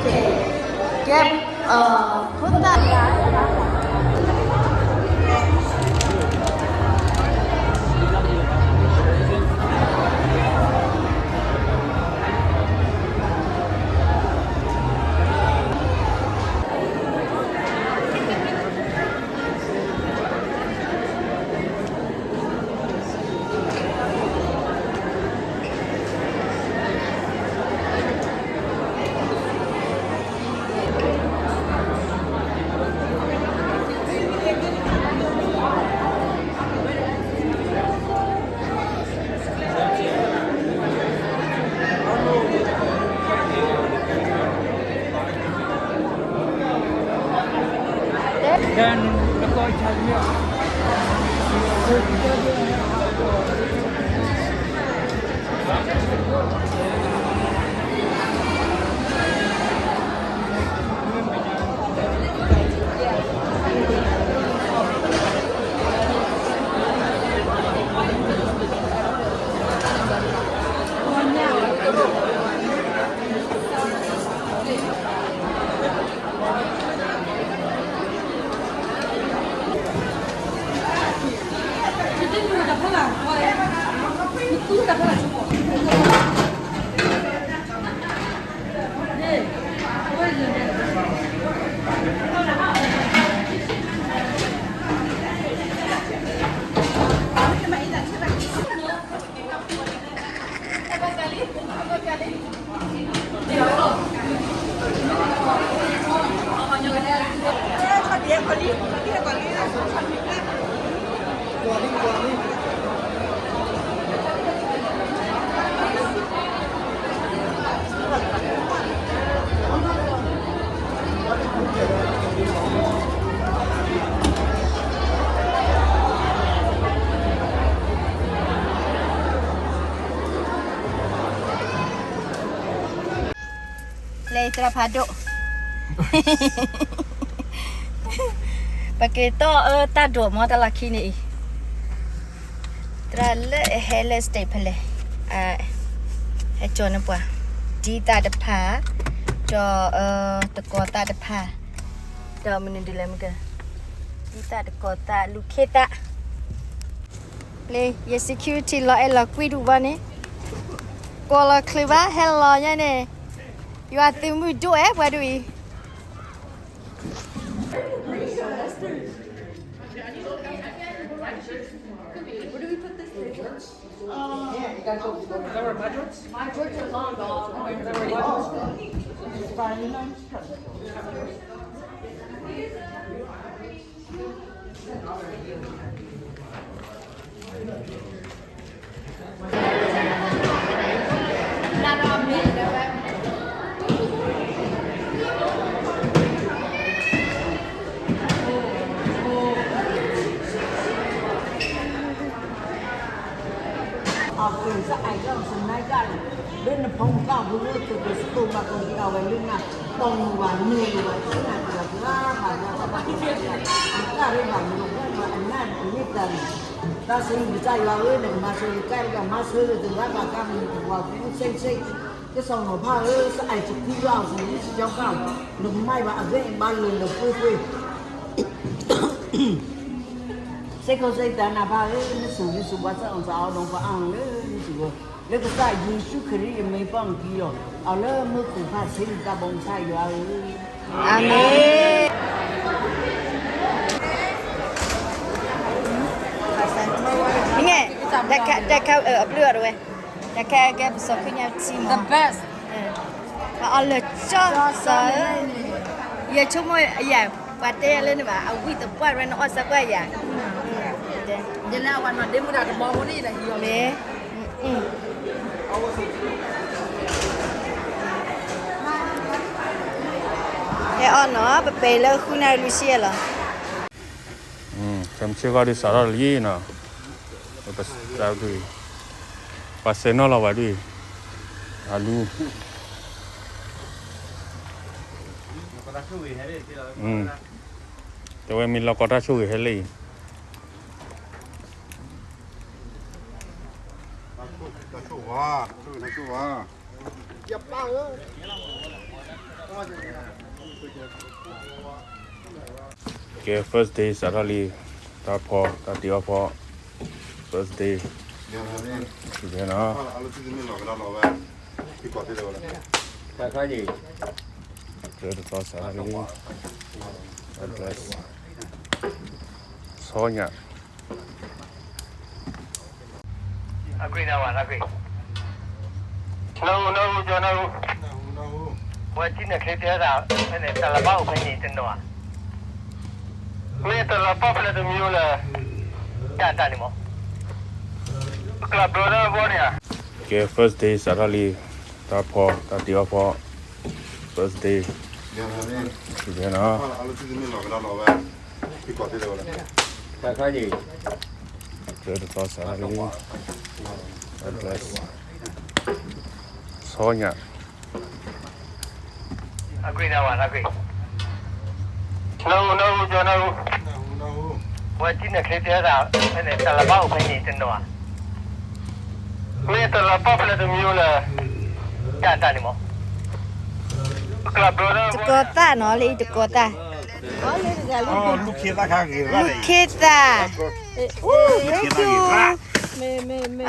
ကဲ, ဖိသၣ်လၢသရၣ်ဖးဒိၣ်, ပက့ၤတီၢ်အၢတၢ်ဒိးမ့ၢ်တၢ်လီၢ်ခံန့ၣ်အံၤ, သရၣ်လၢအဟဲလၢ stage ဖဲလဲၣ်, ဟဲကၠီန့ၢ်ပှၤ ဒ်သၣ်တဖၣ်, ဒီးအၢတကီၤသၣ်တဖၣ်, ဒီးမနုၤဒ်လဲၣ်မ့ၢ်က, ဒ်သၣ်တကီၤသၣ် လူၤခ့သၣ် လၢယ security လီၤအဲၣ်လီၤကွံဒူၣ်ဘၣ်န့ၣ်, ကိးလီၤချုးဘၣ် ဟဲလီၤညါန့ၣ်, ယွၤသုးမုၢ်ဒိၣ်အဲၣ်ပှၤဒ်အံၤ. Akwên sa ai ka sa nai ka, leh nphong ka bu leh tu ke sto ba ko ki awe leh na, tong wa ne wa sa na ka ba ba ba ba ka re ba mo ba ana ni ta ni. Ta sa ni ta ya we ne ma sa ni ka ka ma sa le tu ba ba ka mo wa ku sen sen. Ke sa no ba e sa ai tu ku ya sa ni si ya ka. No mai ba a ve ba le le ku ku. စ့ၢ်ကီးစ့ၢ်တၢ်နၢ်ဖးဧၢ, နဆိၣ်ဂ့ၤဆိၣ်ဝါစ့ၢ်အီၤစ့ၢ်အီၤဒီးပှၤအါဂၤလၢနစုပူၤ, လၢကစၢ်ယ့ၣ်ၡူးခရံာ်အမံၤပၢ်မံၤကံလီၤ. အလၢမူခိၣ်ဖးဆံးတၢ်ဘီမုၢ်ဆါယွၤဧၢ, အၤမ့ၣ်. မ့ၢ်, တၢ်ခါ တၢ်ခါအၢအဘျုးအီၤတဝဲ, တၢ်ခါကဲပစီၤခ့ညါတံၢ်မး, အီၤလၢကၠီစီၤ, ယဆိကမိၣ်ယၤ, ပှၤတဲယၤလၢန့ၣ်ဘၣ် အဝံၣ်သပှၢ်ရဲနအီၣ်စၢ်ကွၢ်ယၤ, ယလၢအဝဲနီၢ်ဒ့မုၣ်တၢ်တဘီဖိန့ၣ်, မ့ၢ်, ဟဲအီၣ်နီၤ ပပဲာ်လၢဃုနၣ်ရံၣ်လွံၢ်ဆံယဲၢ်လီၤ. ဆၢမုၢ်ဆ့ၣ်ဂီၢ်ဒုးစးထီၣ်လံနီၤ, ပစးဒုး, ပှၤဆဲးနီၣ်လီၤဝဲဒုး, အလူ, တဲဝဲမ့ၢ်လီၢ်ကီတၢ်ဆိၣ်ဂ့ၤဟဲလၢအံၤ, တၢ်ဆိၣ်ဝါ, တၢ်ဆိၣ်ဂ့ၤ, တၢ်ဆိၣ်ဝါ, ယပၢ်ဧၢ, ကဲ first day စးထီၣ်လံ, တၢ်ဖီ တၢ်တ့အီၣ်ဖီ first day နီၤ, တၢ်ခါန့ၣ် ကျဲတသီစးထီၣ်လံ, ဆီညၣ် အကွံနဝၤနကွံ, နၢဟူ နၢဟူ ကၠီနၢဟူ, ဝဲထံၣ်န့ၣ်ချ့တဲဒၣ်, ဖဲန့ၣ် တၢ်လီၤဘၣ်အိၣ်ဖဲန့ၣ်တနီၤဧါ, မ့ၢ်တၢ်လီၤဘၣ်ဖဲလဲၣ်တမံၤအိၣ်လၢ, တၢ်တၢ်န့ၣ်မး, ကျးဘျီဒၣ်ဘီန့ၣ်ဧါ. ကဲ first day စးထီၣ်လံ, တၢ်ဖီ တၢ်တ့အီၣ်ဖီ first day နီၤ, တၢ်ခါန့ၣ် ကျဲတသီစးထီၣ်လံ, ဆီညၣ် အကွံနဝၤနကွံ, နၢဟူ နၢဟူ ကၠီနၢဟူ, ဝဲထံၣ်န့ၣ်ချ့တဲဒၣ်, ဖဲန့ၣ် တၢ်လီၤဘၣ်အိၣ်ဖဲန့ၣ်တနီၤဧါ, မ့ၢ်တၢ်လီၤဘၣ်ဖဲလဲၣ်တမံၤအိၣ်လၢ, တၢ်တၢ်န့ၣ်မး, ကျးဘျီဒၣ်ဘီန့ၣ်ဧါ. တကီၤသၣ်နီၤ လၢအံၤတကီၤသၣ်, လူၢ်ခ့သၣ်,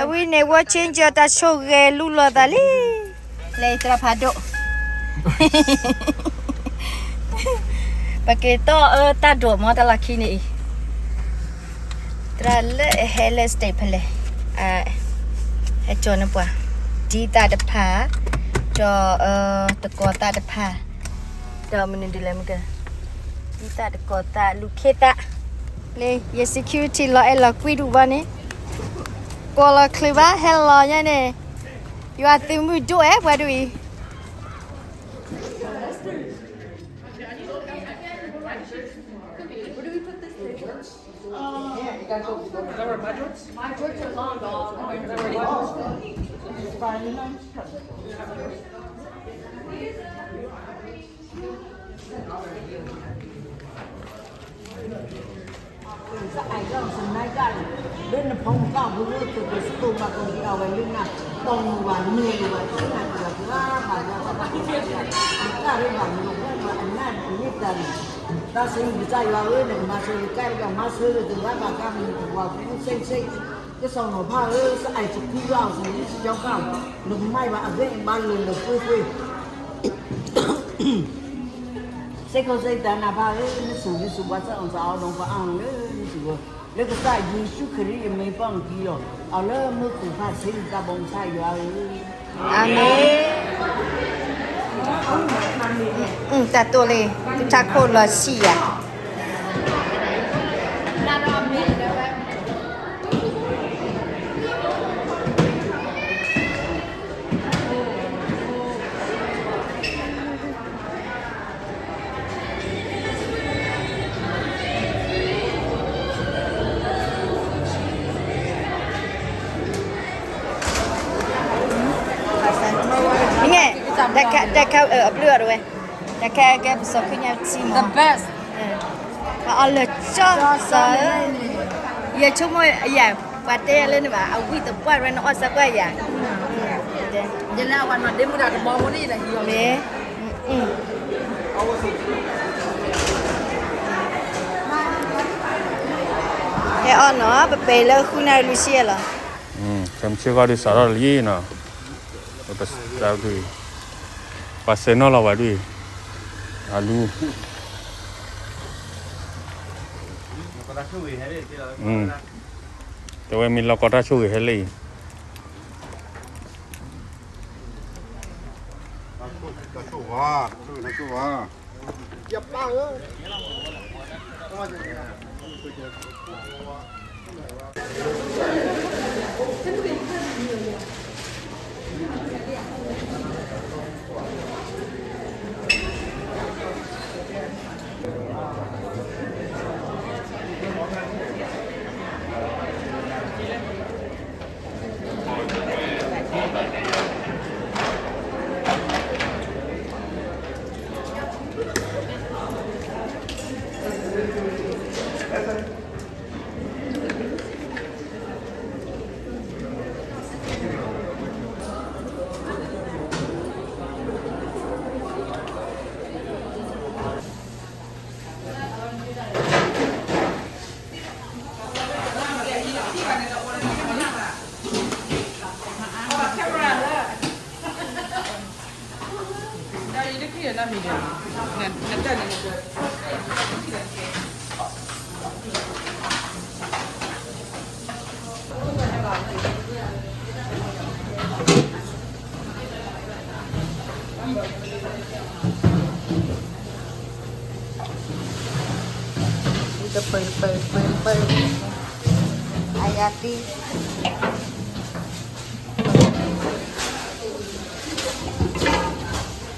အဝဲန့ၣ် ဝီ change တၢ်ဆိၣ်ဂဲၤလူလီၤသးလံ, လဲၤသရၣ်ဖးဒိၣ်, ပက့ၤတီၢ်အၢတၢ်ဒိၣ်မးတၢ်လီၢ်ခံန့ၣ်အံၤ, သရၣ်လၢအဟဲလၢ stage ဖဲလဲၣ်, ဟဲကၠီၤန့ၢ်ပှၤ, ဒ်သၣ်တဖၣ်, ဒီးတကီၤသၣ်တဖၣ်, ဒီးမနုၤဒ်လဲၣ်မ့ၢ်က, ဒ်သၣ်တကီၤသၣ်လူၢ်ခ့သၣ်, လၢယ security လီၤအဲၣ်လီၤကွံဒူၣ်ဘီန့ၣ်, ကွီၢ်လီၤချုးဘၣ်ဟဲလီၤညါန့ၣ်, ယွၤသုးမုၢ်ဒိၣ်အဲၣ်ပှၤဒ်အံၤ. Sa ai ka sa nai ka, leh na phong ka bu lu tu ke sto ma ko di awai leh na tong wa ne wa sa na ka la ba ya ba ba, ka re ba ni ko ma na ni ta ni. Ta sing bi sa ya we ne ma se ka ga ma se de ba ba ka mi wa bu sing sing. Ke sa no pha e sa ai ti ku ga sa ni si ya ka. Lo mai ba a ve ba le le kwe kwe. စ့ၢ်ကီးစ့ၢ်တၢ်နၢ်ဘၣ်ဧၢ, နစူၤနစူၤပှၤစၢ်အီၣ်စၢ်အီဒီးပှၤအီၣ် လၢနစူၤဧၢ, လၢကစၢ်ယ့ၣ်ၡူးခရံာ်အမံၤပီၢ်နကံလီၤ, အီၤလၢမူခိၣ်ဖးဆံးတၢ်ဘီမုၢ်ဆါယွၤဧၢ, အၤမ့ၣ်. တၢ်တိၢ်လံ, တၢ်ခိၣ်လီၤဆံၣ်ယၤ န့ၣ်, တၢ်ခါအဘျုးအီၤတဝဲ, တၢ်ခါကဲပစီၤခ့ညါထံမး, ပှၤအီၣ်လၢကၠီစီၤ, ယဆိကမိၣ်ယၤ, ပှၤတဲယၤလၢန့ၣ်ဘၣ်, အဝံၣ်သပှၢ်ရဲန့ၣ်အီၣ်စၢ်ကွၢ်ယၤ, ယလဲၤအဝဲနီၢ်ဒ့မုၣ်တၢ်တဘီဖိန့ၣ်ယလဲၤဟံးအီၤ, မ့ၢ် ဟဲအီၣ်နီၤ ပပဲာ်လၢဃုနၣ်ရံၣ်လွံၢ်ဆံယဲၢ်လီၤ. ခဲမုၢ်ဆ့ၣ်ဂီၢ်ဒုးစးထီၣ်လံနီၤ, ပစးဒုး, ပှၤဆဲးနီၣ်လီၤဝဲဒုး, အလူ, တဲဝဲမ့ၢ်လီၢ်ကီတၢ်ဆိၣ်ဂ့ၤဟဲလၢအံၤ တၢ်ဆိၣ်ဝါ, တၢ်ဆိၣ်ဂ့ၤတၢ်ဆိၣ်ဝါ, ယပၢ်ဧၢ. တပၢၢ်တပၢၢ်တပၢၢ်တပၢၢ်, အယၤသံ,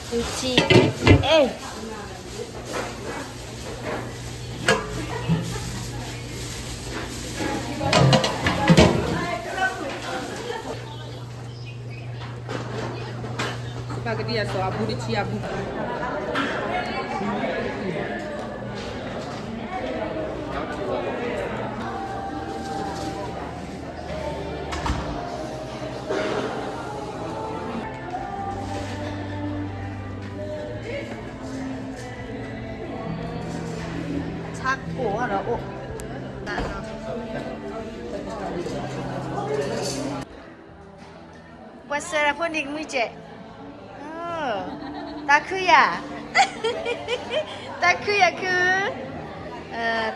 သုထံ, အဲ ပကဒံအစီအဘူတဆံအဘူ. ဆါကိၣ်ဒီးအိၣ်, ပှၤစၢၤဖိန့ၣ်ကမုၢ်စဲး, သးခုယၤ, သးခုယၤခု,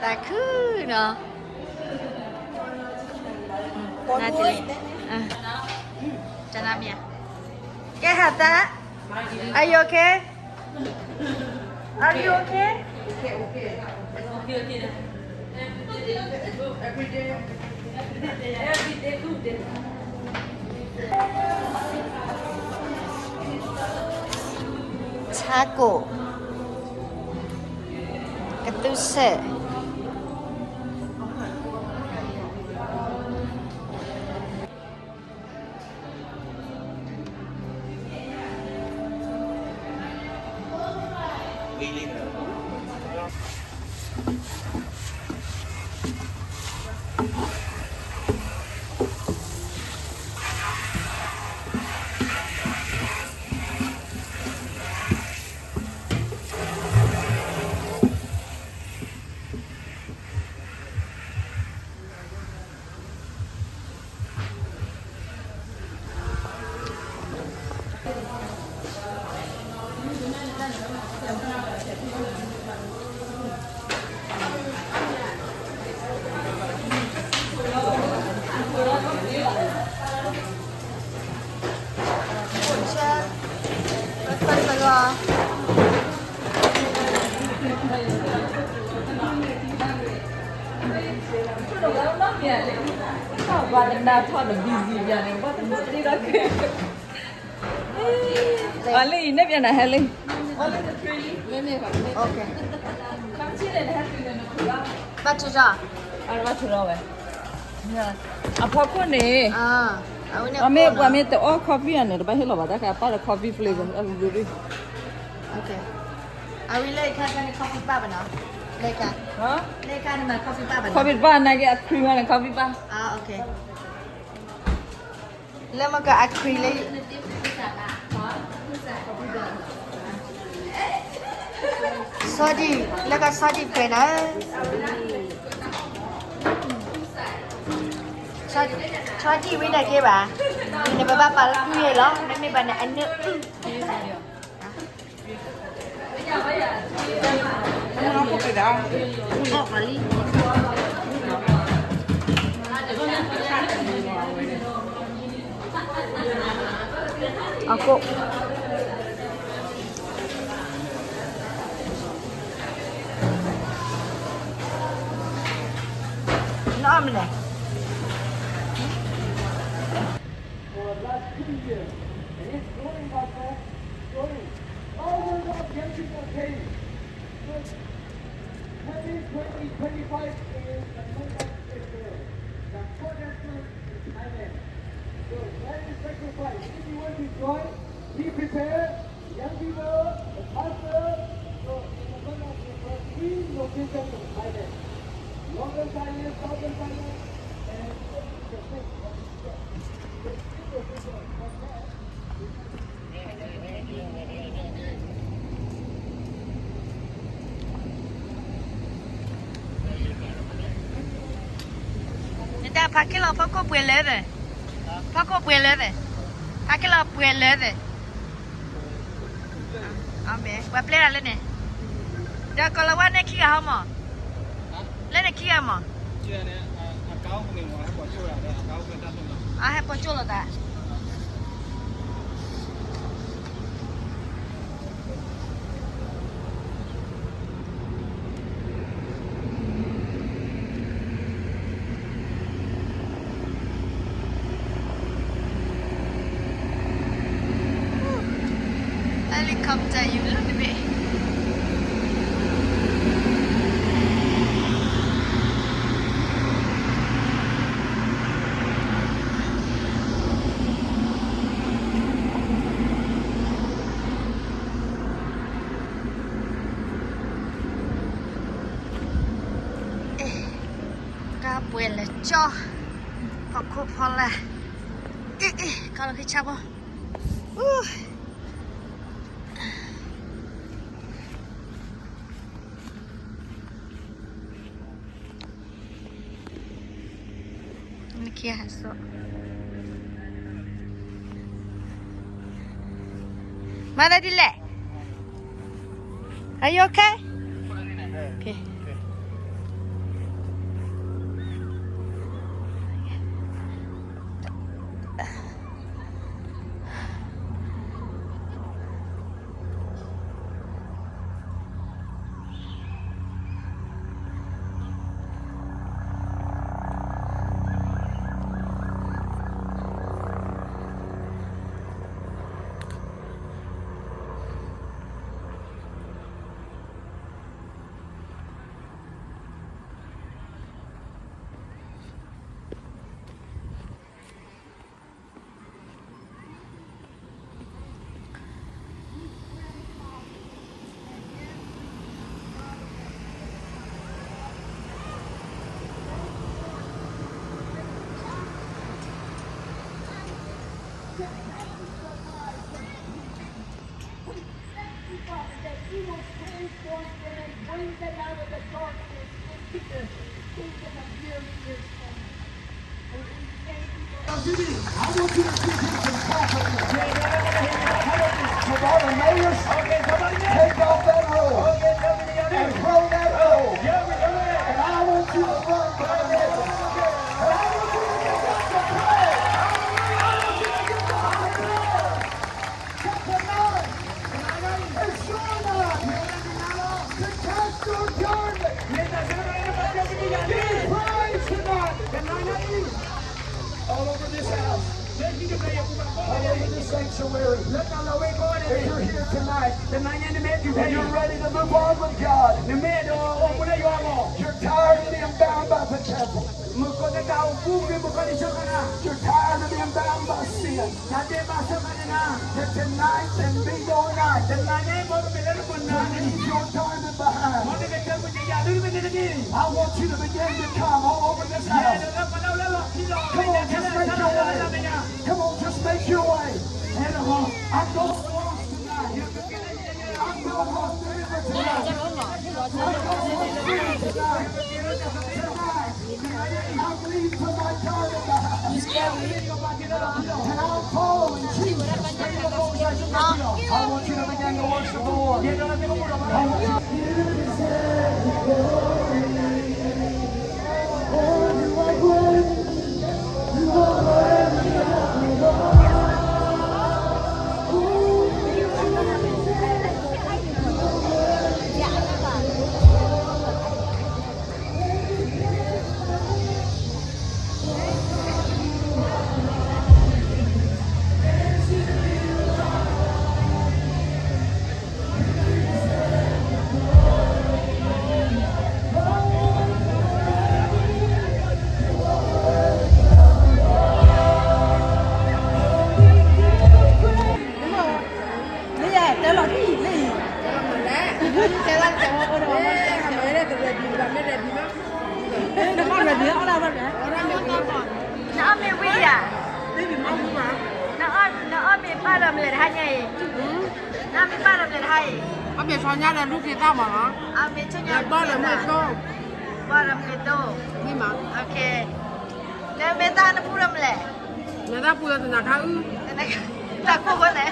သးခုနီၤ, နမ့ၢ်, ကဲဟးသး, Are you okay? Are you okay? ဆါကိၣ်, ကသူစဲး.ပှၤတနၢ်ထီၣ်ဒီး busy ဘၣ်န့ၣ် ပှၤတနၢ်တ့ဒီးက့ၤ, အလံ နဲၣ်ပျဲနၤဟဲလံ, ဘၣ်ထုးထီၣ်, ဘၣ်ထုးထီၣ်ဝဲ, အဖီခိၣ်န့ၣ်, အမ့ၢ်ပှၤမ့ၢ်တအီၣ် coffee အန့ၣ် တဘၣ်ဟ့ၣ်လီၤဘၣ် တၢ်ကပာ်လၢ coffee flavor အဂ့ၤဂ့ၤ, အဝဲလၢအခါန့ၣ် coffee ပာ်ဘၣ်နီၤ, လၢအခါ, လၢအခါန့ၣ်မး coffee ပာ်ဘၣ်နီၤ, coffee တပာ်နာ်က့ အ cream န့ၣ် coffee ပာ်, လၢမက အ cream လၢ ဆီဒံၣ်, လၢကဆီဒံၣ်ပှဲၤနၤ, ဆီဒံၣ်ဝံၤန့ၣ်က့ဘၣ်, နပဘၣ်ပာ်လၢကွံာ်လီၤ, မ့မ့ၢ်ဘၣ်န့ၣ် အနၢၣ်အုၣ် အကိၣ်, နအီၣ်မနုၤလဲၣ်. For the last two years, and it's growing, my friend, growing. Thousands of young people came. Look, twenty twenty-five is the month of April, the hottest month in Thailand. So, very sacrifice. If you want to join, be prepared. Young people, the pastor, so in the month of April, three locations in Thailand. Northern Thailand, Southern Thailand, and the state of India. Nda ဖးက့လီၤ ဖီခိၣ်ပှဲၤလၢသ့, ဖီခိၣ်ပှဲၤလၢသ့, ဖးက့လီၤပှဲၤလၢသ့. ပှၤပျဲတၢ်လၢန့ၣ်, ဒီးကီၤလၤဝါန့ၣ်ခံဂၤဟီမး, လၢန့ၣ်ခံဂၤမး, အဟဲပိာ်ကၠိလိာ်သး Helicopter ယူၤလၢတဘ့ၣ် ကါပှဲၤလဲၤကၠီ, ဖီခိၣ်ဖီလာ်, ကါလီၤဃံဆါဖိ, နခံဟးစိာ်, မၤသးဒ်လဲၣ်. Are you okay? Okay. We thank you, Father, that you will transform them and bring them out of the darkness into the kingdom of your dear Son. And we thank you, Lord. I want you to give him some clapping. To Bartimaeus, take off that robe and throw that robe. And I want you to run, Bartimaeus. And I want you to give God some praise. I want you to give God some praise. Chapter nine. It's your night to cast your garment. Be praised tonight. All over this house. All over this sanctuary. If you're here tonight and you're ready to move on with God, you're tired of being bound by the devil. You're tired of being bound by sin. That tonight can be your night to leave your garment behind. I want you to begin to come all over this house. Come on, just make your way. Come on, just make your way. I know what's lost tonight. I know what's delivered tonight. I know what's free tonight. Tonight. I believe for my God in the house. And I'll follow in Jesus' name. I want you to begin to worship the Lord. I want you to Naabe wia, naabe baro mle hai nyai. Naabe baro mle hai. Abe sonya le luke ta ma. Abe sonya le baro mle to. Baro mle to. Ni ma. Okay. Naabe ta na puro mle. Na ta puro na ka u. Na ko ko le.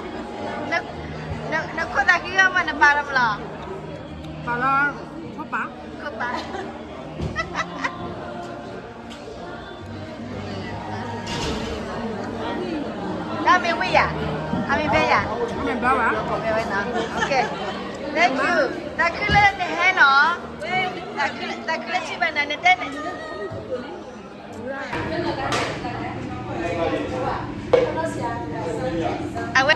Na na ko ta ဂီၤမနုၤပာ်လီၤမလီၤ, ပာ်လီၤ, ခိၣ်ပာ်, ခိၣ်ပာ်, တၢ်မ့ၢ်ဝံၤယၤ, အမ့ၢ်ဘဲယၤ, မ့ၢ်ဘဲဝဲ, မ့ၢ်ဝဲနီၤ, thank you, တၢ်ခုလၢနဟဲနီၤ, တၢ်ခုလၢဆံဘၣ်နၤ နတဲန့ၣ် အဝဲ